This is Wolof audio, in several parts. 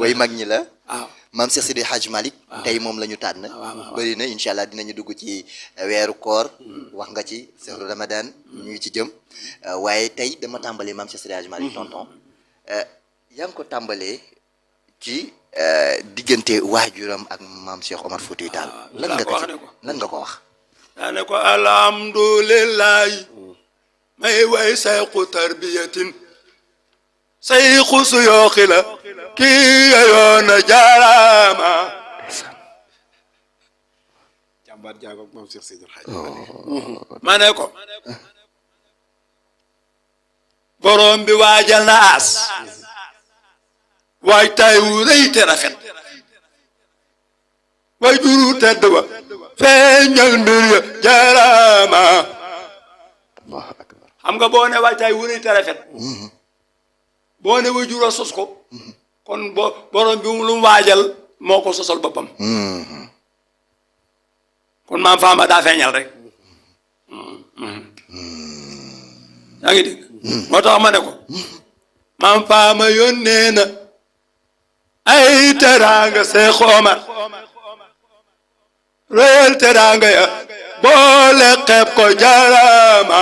way mag ñi la waaw maam Cheikh Sidi Hadj Malick tey moom la ñu tànn bëri na incha allah dinañu dugg ci weeru koor wax nga ci sehru ramadan ñu ngi ci jëm waaye tey dama tàmbalee maam Cheikh Sidi Hadj Malick tonton yaa ngi ko tàmbalee ci diggante waajuram ak maam Cheikh Omar Foutiyou Tall lan nga ko wax daa ne ko alhamdulillahi may way sayxu tarbiyatin sayxu suyooxi la kii yoona jaaraama jàmbaar jaagoog moom Cheikh Sidi Hadj ma ne ko borom bi waajal na as waay tay wu rëy te rafet waay juru tedd ba feeñal mbir ya jaaraama xam nga boo ne waay tay wu rëy te rafet boo ne waay juru sos ko kon borom bi lu mu waajal moo ko sosal boppam kon maam Faama daa feeñal rek yaa ngi dégg moo tax ma ne ko maam Faama yónnee na ay teraanga Seex Omar réel teraanga ya boole xeeb ko jaaraama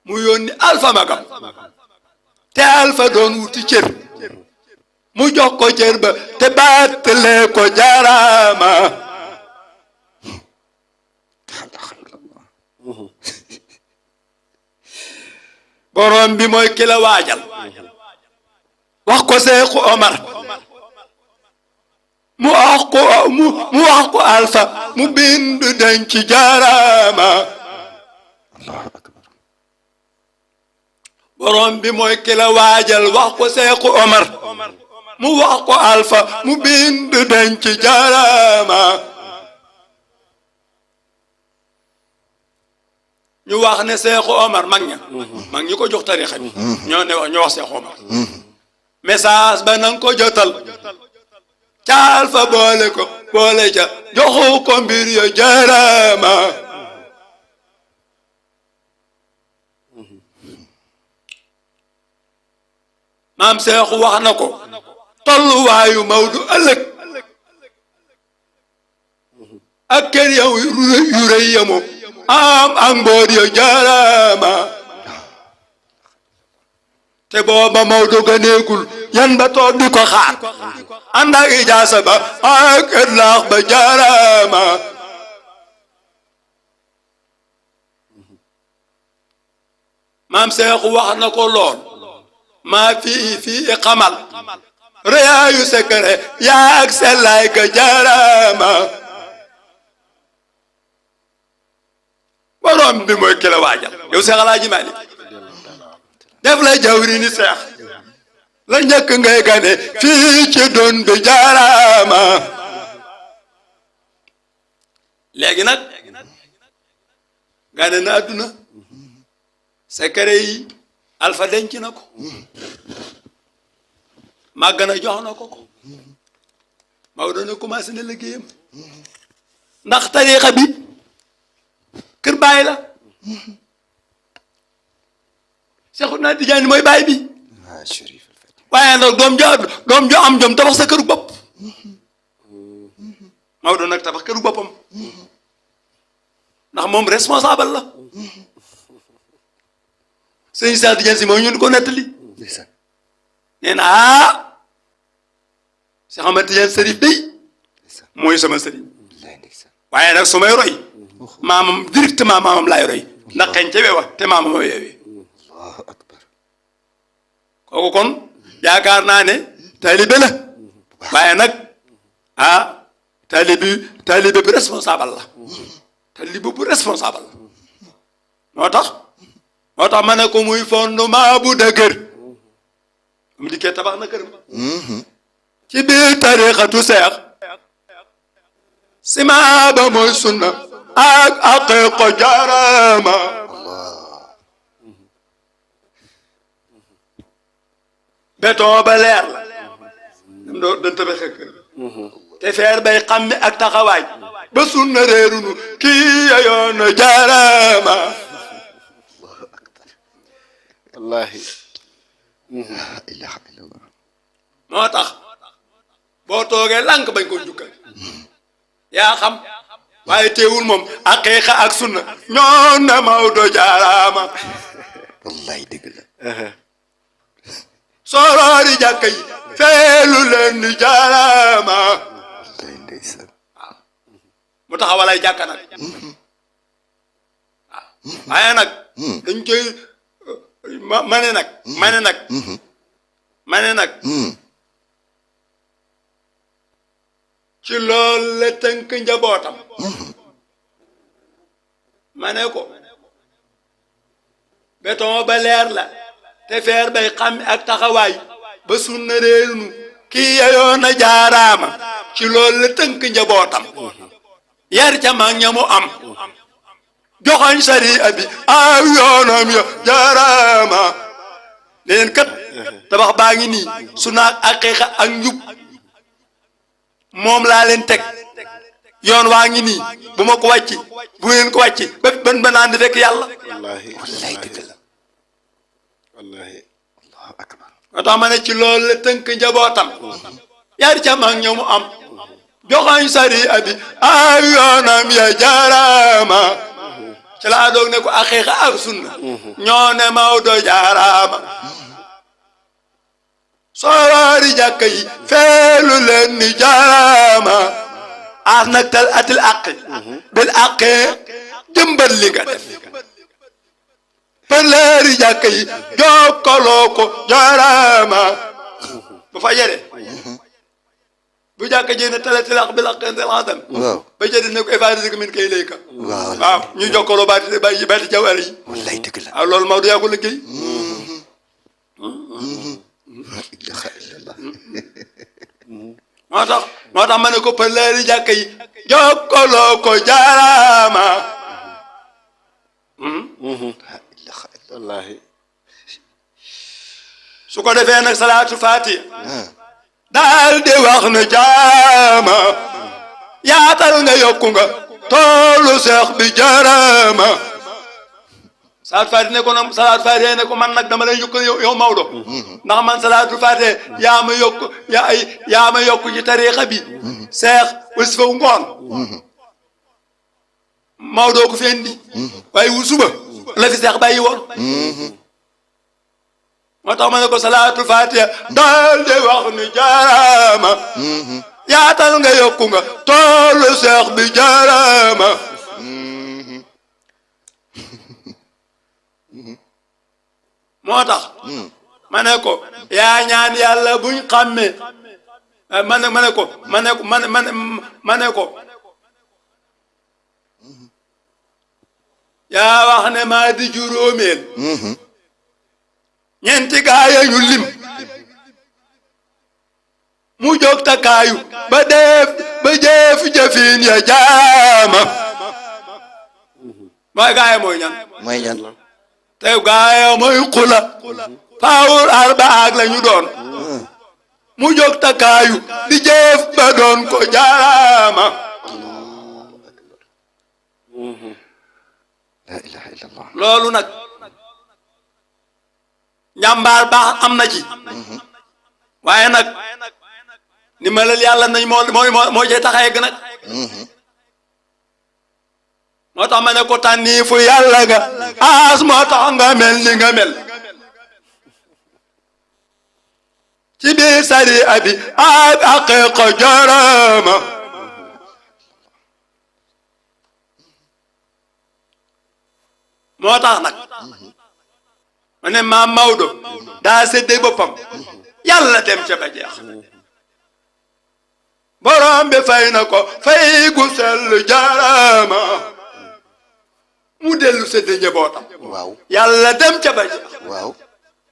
mu yónni alfa magam te alfa doon wuti cër mu jox ko cër ba te baatale ko jaaraama borom bi mooy ki la waajal wax ko Seexu Omar mu wax ko alfa mu bind denc jaaraama borom bi mooy ki la waajal wax ko Seexu Omar mu wax ko alfa mu bind denc jaaraama ñu wax ne Seexu Omar mag ñi ko jox tarixa bi ñoo wax Seexu Omar message ba nanga ko jotal ca alfa boole ca joxu ko mbir ya jaaraama maam Seexu wax na ko tolluwaayu Mawdu ëllëg ak kër yow yu rëy yamu am ak mboor ya jaaraama te booba Mawdu ganeegul yan ba toog di ko xaar ànd ak ijaasa ba ak etlaax ba jaaraama maam Seexu wax na ko lool maa fii xamal rëyaayu sekere yaa ak sellaay ka jaaraama borom bi mooy ki la waajal yow Seex Alaaji Maalik def la jawri ni seex la njëkk ngay gane fii ci doon bi jaaraama léegi nag gane na àdduna secret yi alfa denc na ko màgg na jox na ko Maodo na commencé na liggéeyam ndax tariixa bi kër baay la Seexuna Tijaan mooy baay bi waaye nag doom jo am jom tabax sa këru bopp Maodo nag tabax këru boppam ndax moom responsable la sëñ Seex Tijaan Si mooy ñun ko nettali nee na Seex Ahmad Tijaan Sariif day mooy sama sëriñ waaye nag su may roy maamam directement maamam laay roy ndax xeñ ca weewa te maamam a weewee kooku kon yaakaar naa ne taalibe la waaye nag taalibe bu responsable la taalibe bu responsable la moo tax ma ne ko muy fondement bu dëgër mu dikkee tabax na këram ci biir tariixatu seex sima ba mooy sunna ak aqiiqa jaaraama béton ba leer la dam doo dañ tabaxee kër te feer bay xam ne ak taxawaay ba sunna réerunu kii yoon jaaraama wallahi ilaha illallah. moo tax boo toogee lànk bañ ko njukkal yaa xam waaye teewul moom aqiiqa ak sunna ñoo na Maodo jaaraama wallahi dëgg la. soroori jàkka yi feelu leen di jaaraama wallahi ndeysaan. mu taxawalay jàkka nag waaw waaye nag dañ koy ma ne nag ci loolu la tënk njabootam ma ne ko béton ba leer la te feer bay xam ak taxawaay ba sunna réernu kii yeyoo na jaaraama ci loolu la tënk njabootam yar ca mag ña mu am joxoñ sariya bi aw yoonam ya jaaraama leen kat tabax baa ngi nii sunna ak aqiiqa ak njub moom laa leen teg yoon waa ngi nii bu ma ko wàcci bu ngeen ko wàcci ba naan di fekk yàlla wallahi wallahi dëgg la. wallahi allahu akbar. moo tax ma ne ci loolu la tënk njabootam yar ca mag ña mu am joxoñ sariya bi ay yoonam ya jaaraama ci laa doog ne ko aqiiqa ak sunna ñoo ne Maodo jaaraama soroori jàkka yi feelu leen ni jaaraama aas nag tal atil aqi bil aqee jëmbat li nga def pëleeri jàkka yi jokkaloo ko jaaraama bu fa jëre bu jàkka ji ne talatil aq bil aqee ndelaadam waaw. ba jëde ne ko effarisé min kay layka waaw. waaw ñu jokkaloo baati jawar yi wallahi dëgg la. waaw loolu Maodo yaa ko liggéey la ilaha illallah. moo tax ma ne ko pëleeri jàkka yi jokkaloo ko jaaraama la ilaha illallah. wallahi su ko defee nag salaatu faatiha ah. daal di wax na jaama yaatal nga yokku nga toolu seex bi jaaraama salaatu faatiha ne ko nag salaatu faatiha ne ko man nag dama lay yokk yow Maodo ndax man salaatu faatiha yaa ma yokk ci tariixa bi seex wasifa wu ngoon Maodo ko fi indi waaye wu suba la fi seex bàyyi woon moo tax ma ne ko salaatu faatiha daal di wax ni jaaraama yaatal nga yokku nga toolu seex bi jaaraama moo tax ma ne ko yaa ñaan yàlla buñ xàmmee ma ne ko yaa wax ne maa di juróomeel ñeenti gaaya ñu lim mu jóg takaayu ba jëf jëfin ya jaama mooy gaaya mooy ñan mooy ñan. te gaaya mooy xula faawul arbaak la ñu doon mu jóg takaayu di jëf ba doon ko jaaraama la ilaha illallah. loolu nag njàmbaar baax am na ci waaye nag ni melal yàlla nañ moo cay tax a yegg nag moo tax ma ne ko tànniifu yàlla nga aas moo tax nga mel ni nga mel ci biir sariya bi ak aqiiqa jaaraama moo tax nag ma ne maam Maodo daa séddee boppam yàlla dem ca ba jeex borom bi fay na ko fay gu sell jaaraama mu dellu séddee njabootam waaw. yàlla dem ca ba jeex waaw.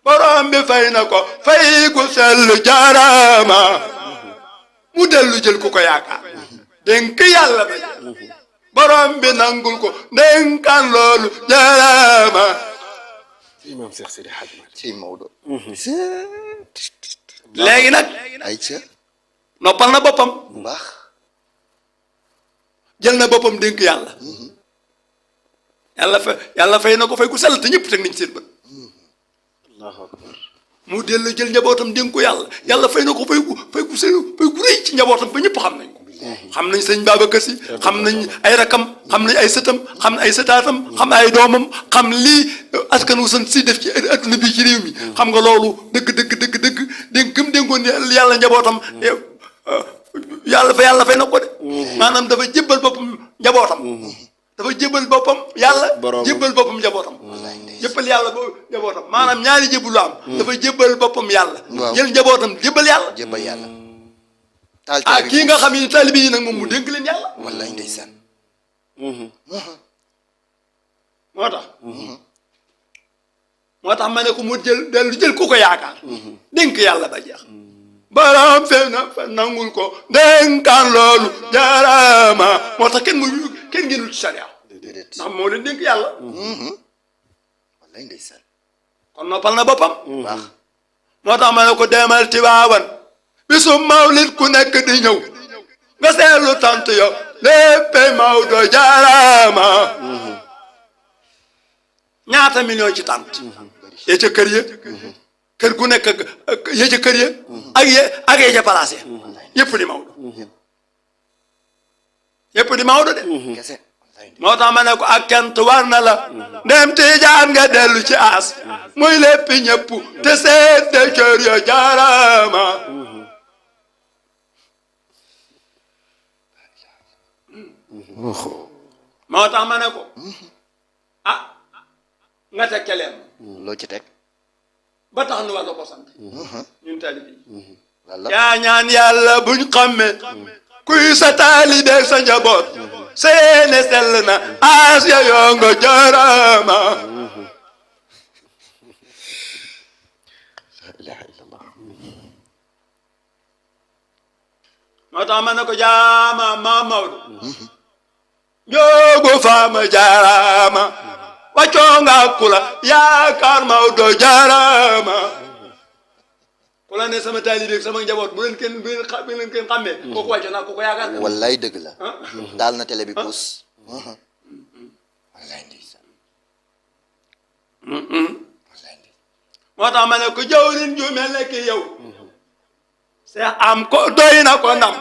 borom bi fay na ko fay gu sell jaaraama mu dellu jël ku ko yaakaar dénk yàlla ba jeex borom bi nangul ko dénkaan loolu jaaraama imam Cheikh Sidi Hadj Malick ci Maodo. léegi nag ay ca noppal na boppam bu baax. jël na boppam dénk yàlla yàlla fay na ko fay ku sell te ñëpp teg nañ seen bët allahu akbar mu dellu jël njabootam dénk ko yàlla fay na ko fay ku rëy ci njabootam ba ñëpp xam nañ ko. xam nañ sëñ Babacar Si xam nañ ay rakam xam nañ ay sëtam xam nañ ay sëtaatam xam nañ ay doomam xam lii askanu sant si def ci adduna bi ci réew mi. xam nga loolu dëgg dénk gëm dénkoon yàlla njabootam yàlla fay na ko de. maanaam dafa jébbal boppam njabootam. dafa jébbal boppam yàlla. jébbal boppam njabootam. jébbal yàlla njabootam maanaam ñaari jébbalu am. dafa jébbal boppam yàlla. jël njabootam jébbal yàlla. jébbal yàlla. kii nga xam ni taalibe yi nag moom mu dénk leen yàlla. wallaay ndeysaan. moo tax ma ne ko mu jël ku ko yaakaar. dénk yàlla ba jeex. baram fe na fa nangul ko dénkaan loolu jaaraama moo tax kenn génnul ci sariya. ndax moo leen dénk yàlla. wallaay ndeysaan. kon noppal na boppam. baax. moo tax ma ne ko demal Tiwaawan bisu mawlid ku nekk di ñëw nga seetlu tant yo léppay Maodo jaaraama. ñaata million ci tant. yee ca kër ya. kër gu nekk yee ca kër ya. ak yee ca palaas ya. yëpp di Maodo. yëpp di Maodo de. kese. moo tax ma ne ko ak kent war na la. ndem Tijaan nga dellu ci aas. muy lépp ñëpp te seet de kër ya jaaraama. moo tax ma ne ko nga teg ca leen. loo ci teg. ba tax nu war la ko sant. ñun taalibe yi. yaa ñaan yàlla buñ xamme kuy sa taalibe sa njaboot. seene sell na aas ya yoo nga jaaraama. la ilaha illallah. moo tax ma ne ko jaama ma Maodo. Njoogu faama jaaraama. wàccoo nga kula yaakaar Maodo jaaraama. ku la ne sama taalibe sama njaboot bu leen kenn xàmmee. kooku wàcce naa kooku yaakaar. wallaay dëgg la. daal na télé bi puus. wallaay ndeysaan. moo tax ma ne ko jawrin ju mel ne ki yow. seex am ko doy na ko ndam.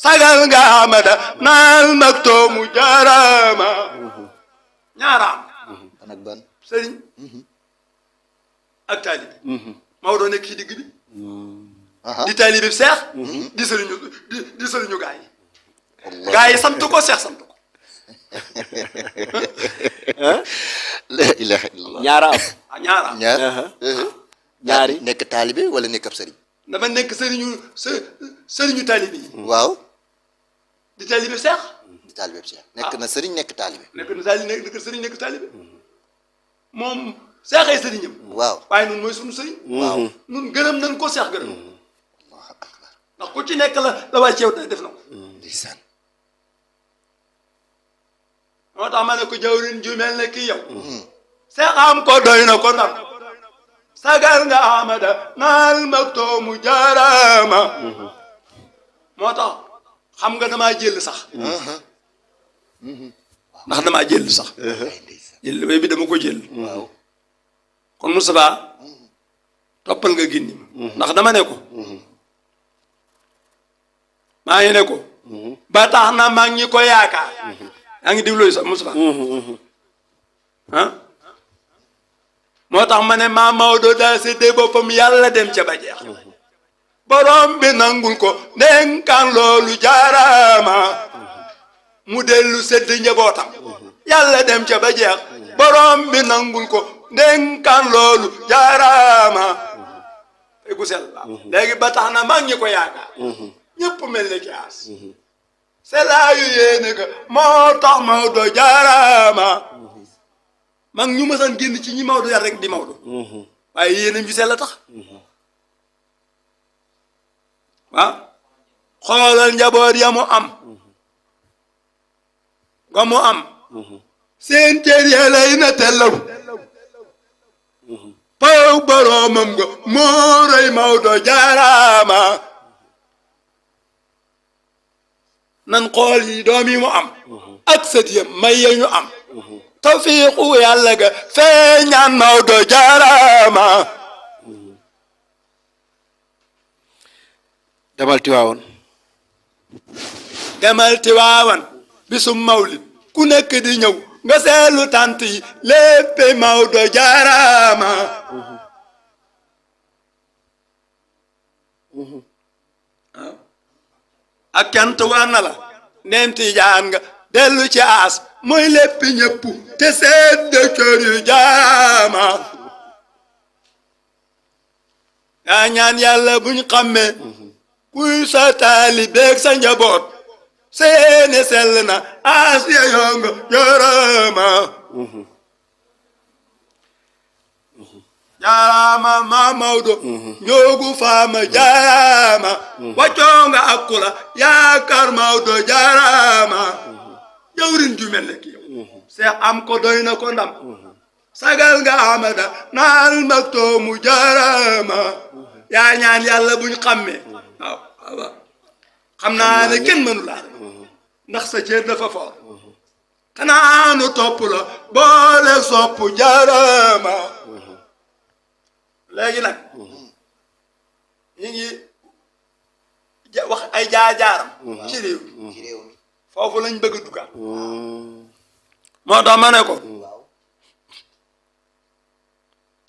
sagal nga amada naal maktoomu jaaraama. ñaaraam. ban ak ban. sëriñ. ak taalibe. Maodo nekk ci digg bi. di taalibe bi seex. di sëriñu gaa yi. gaa yi sant ko seex sant ko. la ilaha illallah. ñaaraam. ñaaraam. ñaari nekk taalibe wala nekk ab sëriñ. dafa nekk sëriñu taalibe yi. waaw. di taalibe seex. di taalibe seex nekk na sëriñ nekk taalibe. nekk sëriñ nekk taalibe. moom seexay sëriñam. waaw waaye nun mooy sunu sëriñ. waaw nun gërëm nañ ko seex gërëm. ndax ku ci nekk la waay ceew def na ko. ndeysaan. moo tax ma ne ko jawrin ju mel ne kii yow. seex am ko doy na ko ndam. sagar nga amada naal maktoomu jaaraama. moo tax xam nga damaa jël sax. ndax damaa jël sax. jël bi dama ko jël. waaw. kon Moustapha toppal nga gindi ndax dama ne ko. maa ngi ne ko. ba tax na maa ngi ko yaakaar. yaa ngi digloo sax Moustapha. moo tax ma ne maa Maodo daa séddee boppam yàlla dem ca ba jeex. borom bi nangul ko dénkaan loolu jaaraama. mu dellu sédd njabootam. yàlla dem ca ba jeex. borom bi nangul ko dénkaan loolu jaaraama. egu sel léegi ba tax na maa ngi ko yaakaar. ñëpp mel ne ki aas. selaayu yéene ka moo tax Maodo jaaraama. mag ñu mësan génn ci ñi Maodo yar rek di Maodo. waaye yéenam ju sell tax. waaw xoolal njaboot ya mu am. ga mu am. seen cër ya lay na tellaw. paw boroomam nga moo rëy Maodo jaaraama. nan xool yi doom yi mu am. ak sët ya may ya ñu am. tawfiixu yàlla ga feeñaan Maodo jaaraama. demal Tiwaawoon demal Tiwaawan bisum mawlid ku nekk di ñëw nga seetlu tant yi léppe Maodo jaaraama waaw ak cant war na la neem Tijaan nga dellu ci aas mooy léppi ñëpp te sedd kër yu jaaraama yaa ñaan yàlla buñ xammee kuy sa taalibeeg sa njaboot seene sell na aas ya yoo nga jaaraama jaaraama ma Maodo njoogu faama jaaraama waccoo nga akkula yaakaar Maodo jaaraama jawrin ju mel ne ki yow seex am ko doy na ko ndam sagal nga amada naal maktoomu jaaraama yaa ñaan yàlla buñ xammee waaw waaw xam naa ne kenn mënu laa rek ndax sa cër dafa foor xanaa nu topp la boole sopp jaaraama léegi nag ñu ngi wax ay jaar-jaaram ci réew mi foofu lañ bëgg a duggaat moo tax ma ne ko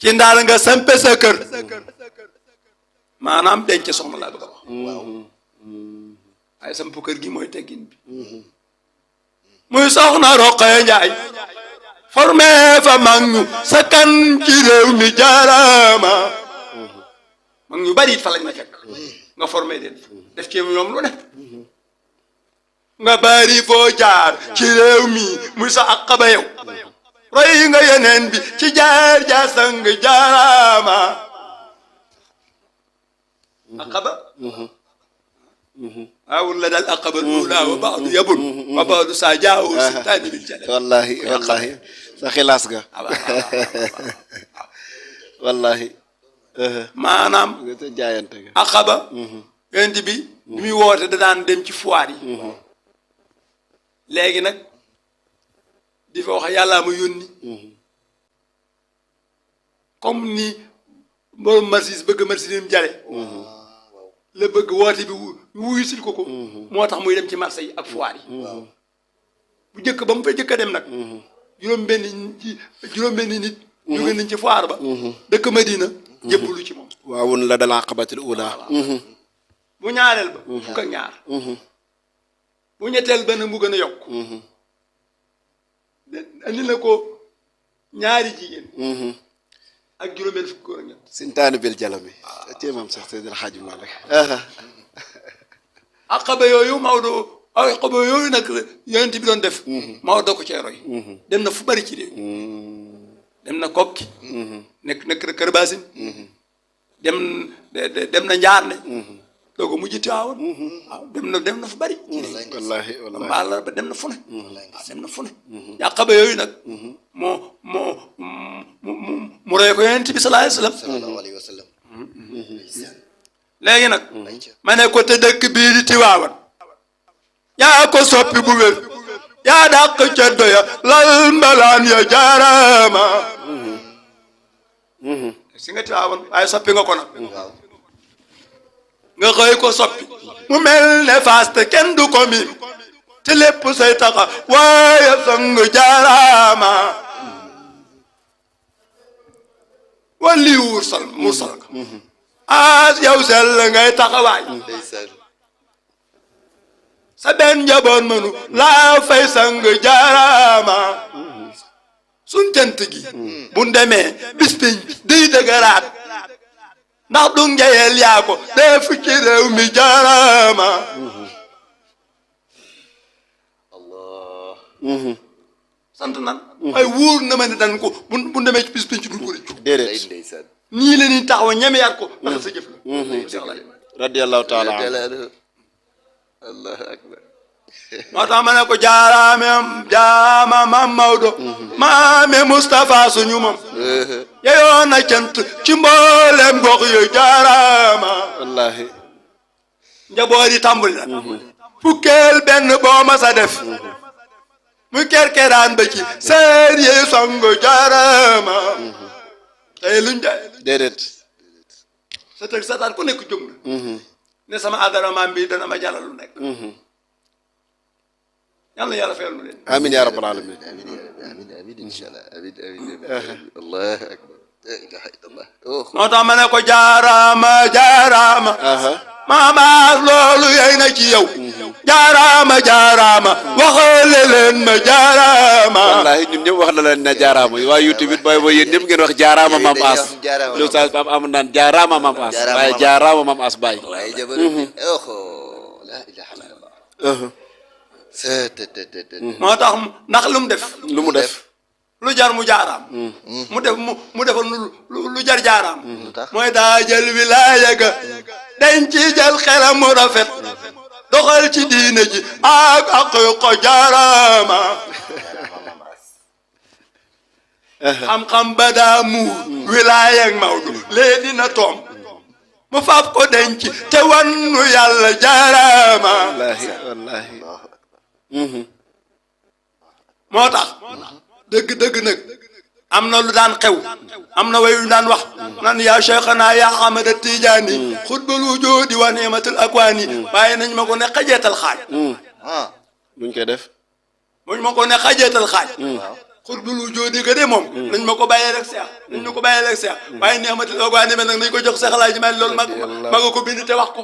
ci ndaal nga sampe sa kër maanaam denc soxna laa bëgg a wax ay samp kër gi mooy teggin bi muy soxna Roqaya Njaay formé fa mag ñu sa kan ci réew mi jaaraama mag ñu bari it fa lañ ma fekk nga formé leen def ci ñoom lu ne nga bari foo jaar ci réew mi muy sa aqaba yow roy nga yeneen bi ci jaar jaar sang jaaraama aqaba awul la dal aqaba ula wa baadu yabun wa baadu sa jaaw si taani bil jale wallahi sa xilaas ga wallahi maanaam te jaayante ga aqaba yonent bi muy woote da daan dem ci foire yi léegi nag di fa wax yàllaa ma yónni comme ni borom marsis bëgg marsinim jale la bëgg woote bi wuyu sil ko moo tax muy dem ci marché yi ak foire yi bu njëkk ba mu fa njëkk a dem nag juróom-benni nit jóge nañ ci foire ba dëkk Madina jébbalu ci moom waawun la dal aqabatil ula bu ñaareel ba fukk ak ñaar bu ñetteel ba nag mu gën a yokk andi na ko ñaari jigéen ak juróom-benn fukk ak ñett sintaani bil jalami téemam sax Seydil Hadji Malick aqaba yooyu Maodo aqaba yooyu nag yonent bi doon def Maodo ko cee roy dem na fu bari ci réew dem na Kokki nekk na Kër Basin dem na Njaarne doo ko mujj Tiwaawan waaw dem na fu bari ci réew wallahi mbaal ba dem na fu ne waaw dem na fu ne aqaba yooyu nag mu roy ko yonent bi sallallahu alayhi wa sallam léegi nag ma ne ko te dëkk bii di Tiwaawan yaa ko soppi bu wér yaa dàq ceddo ya lal mbalaan ya jaaraama si nga Tiwaawan waaye soppi nga ko nag nga xëy ko soppi mu mel ne Faas te kenn du ko miim te lépp say taxa waaye sang jaaraama wali wursal mursal ka aas yow sell ngay taxawaay sa benn njaboot mënu laa fay sang jaaraama suñ jant gi bu demee bis biñ day dëgëraat ndax du njeyel yaa ko def ci réew mi jaaraama Allah sant nan ay wóor na ma ne dan ko bu demee ci bis biñ ci duñ ko rëccu déedéet nii la ñuy taxaw ñemeyaat ko ndax sa jëf la radiyallahu taala Allahu akbar moo tax ma ne ko jaaraama maam Maodo maame Moustapha suñu moom yeyoo na cant ci mboolem gox yu jaaraama wallahi njaboot yi tàmbali na fukkeel benn boo ma sa def mu kerkeraan ba ci seer yi song jaaraama tey luñ de déedéet sa tëg sataan ku nekk jóg na ne sama adara maam bi dana ma jaral lu nekk yàlla yàlla fayal nu leen amiin yaa rabbal alamin amiin inshallah amiin allah akbar la ilaha illallah moo tax ma ne ko jaaraama jaaraama maamaas loolu yey na ci yow jaaraama jaaraama waxale leen ma jaaraama wallaahi ñun ñëpp wax na leen ne jaaraama waa YouTube it booy yéen ñëpp ngeen wax jaaraama maam as lu sa Pape am naan jaaraama maam as waaye jaaraama maam as Baye waaye jabaru la ilaha illallah moo tax ndax lu mu def lu mu def lu jar mu jaaraam mu def mu defal lu jar jaaraam mooy daa jël wilaaya ga dañ ci jël xelam mu rafet doxal ci diine ji ak ko jaaraama xam-xam ba daa muur wilaaya ak Maodo lee dina toom mu faaf ko denc te wannu yàlla jaaraama wallaahi moo tax dëgg nag am na lu daan xew am na way yu daan wax naan yaa cheikhana yaa Ahmada Tijaani xutbul wujuudi wa ni'matul akwaani waaye nañ ma ko ne xajeetal xaaj luñ koy def muñ ma ko ne xajeetal xaaj xutbul wujuudi ga de moom nañ ma ko bàyyee rek seex nañ ma ko bàyyee rek seex waaye ni'matul akwaani nag nañ ko jox Seex Alaaji Maalik loolu ma nga ko bind te wax ko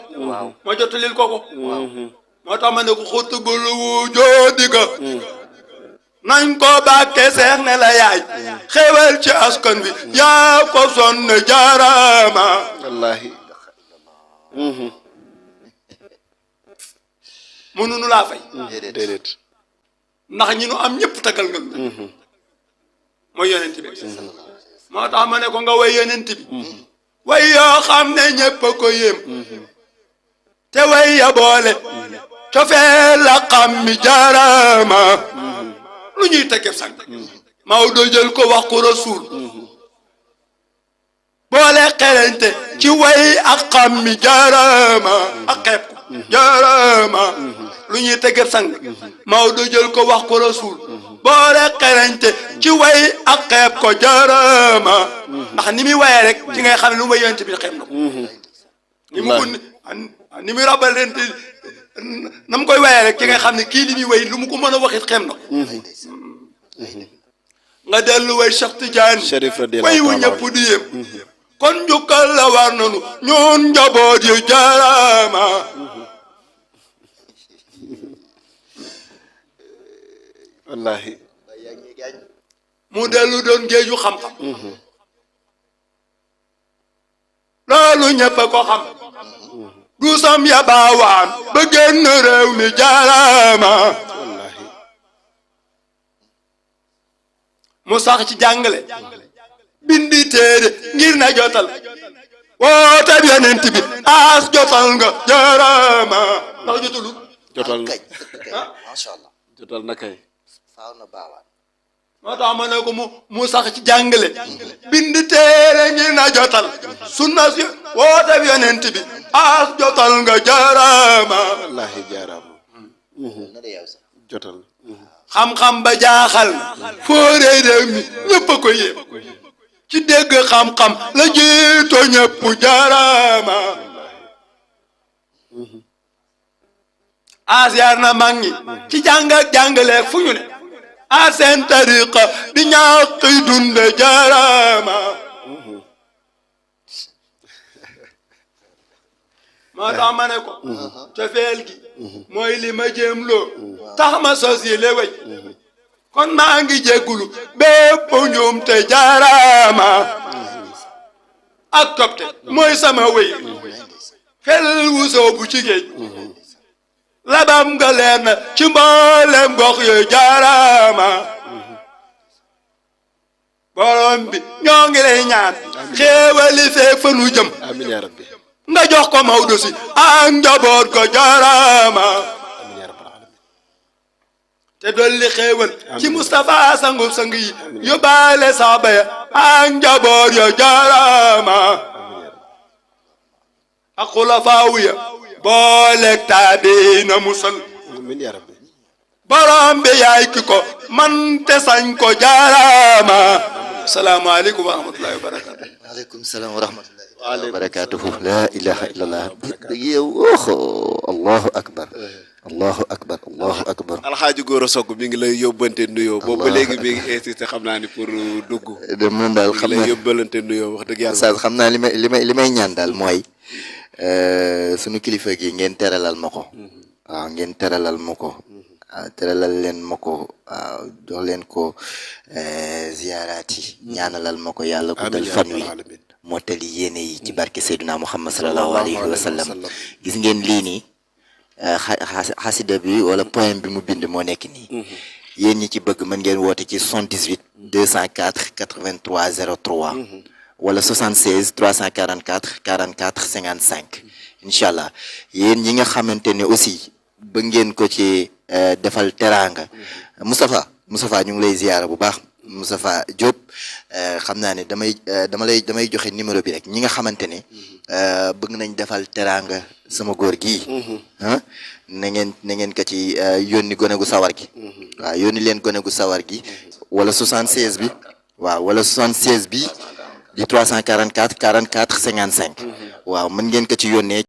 ma jottalil ko moo tax ma ne ko xutbul wujuudi ga nañ ko bàkke seex ne la yaay xewal ci askan wi yaa ko sonn jaaraama wallaahi mënuñu laa fay déedéet ndax ñi nu am ñëpp tagal nga mooy yonent bi moo tax ma ne ko nga way yonent bi way yoo xam ne ñëpp a ko yéem te way ya boole cofee la xam mi jaaraama lu ñuy teggeb sang Maodo jël ko wax ko Rasuul boole xelente ci way ak xam mi jaaraama ak xeeb ko jaaraama lu ñuy teggeb sang Maodo jël ko wax ko Rasuul boole xelente ci way ak xeeb ko jaaraama ndax ni muy wayee rek ci ngay xam ne lu may yonent bi xeeb na ko ni mu ko ni muy rabal leen na mu koy wayee rek ci ngay xam ne kii li muy way lu mu ko mën a waxit xeeb na ko nga dellu way Cheikh Tidiane way wu ñëpp di yem kon njukkal la war nanu ñun njaboot yu jaaraama wallaahi mu dellu doon géeju xam-xam loolu ñëpp a ko xam du sam ya baawaan ba génn réew mi jaaraama mu sax ci jàngale bindi téere ngir na jotal woote bi yonent bi as jotal nga jaaraama ndax jotalu jotal na masha Allah jotal na kay faaw na baawaan moo tax ma ne ko mu sax ci jàngale bindi téere ngir na jotal sunna si woote bi yonent bi as jotal nga jaaraama wallaahi jaaraama na de yow sax jotal xam-xam ba jaaxal fooree réew mi ñëpp a ko yéem ci dégg xam-xam la jiito ñëpp jaaraama asiyaar na mag ñi ci jàng ak jàngale fu ñu ne a seen tariqa di ñàkki dunde jaaraama moo tax ma ne ko cofeel gi mooy li ma jéem loo tax ma sos yi le way kon maa ngi jéggulu bépp njuum te jaaraama ak topte mooy sama way fel wusoo bu ci géej labam nga leer na ci mboolem gox yooyu jaaraama borom bi ñoo ngi lay ñaan xéewali fee fa nu jëm amiin yaa rabbi nga jox ko Maodo si ak njaboot ko jaaraama amiin yaa rabbal alamin te dolli xéewal ci Moustapha sangu sang yi yóbbaale saaba ya ak njaboot yo jaaraama ak xulafaawu ya booleeg taabiina musal amiin yaa rabbi borom bi yaay ki ko man te sañ ko jaaraama asalaamaaleykum wa rahmatullahi wa barakatu waaleykum salaam wa rahmatullahi wa barakatuhu la ilaha illallah yow allahu akbar allahu akbar allahu akbar alxaaji góor a sogg mi ngi lay yóbbante nuyoo boobu ba léegi mi ngi insisté xam naa ni pour dugg moom daal xam lay naa yóbbalante nuyoo wax dëgg yàlla Oustaz xam naa li may ñaan daal mooy sunu kilifa gi ngeen teralal ma ko waaw ngeen teralal ma ko waaw teralal leen ma ko waaw jox leen ko ziyaaraat yi ñaanalal ma ko yàlla ko dal fan wi mottali yéene yi ci barke Seydina Muhammad sallallahu alayhi wa sallam gis ngeen lii nii xasida bi wala poème bi mu bind moo nekk nii yéen ñi ci bëgg mën ngeen woote ci 78 204 83 03 wala 76 344 44 55 incha allah yéen ñi nga xamante ne aussi ba ngeen ko ci defal teraanga Moustapha ñu ngi lay ziyaara bu baax Moustapha Diop xam naa ne damay joxe numéro bi rek ñi nga xamante ne bëgg nañ defal teraanga sama góor gii na ngeen ko ci yónni gone gu sawar gi waaw yónni leen gone gu sawar gi wala 76 bi waaw wala 76 bi di 344 44 55 waaw mën ngeen ko ci yónnee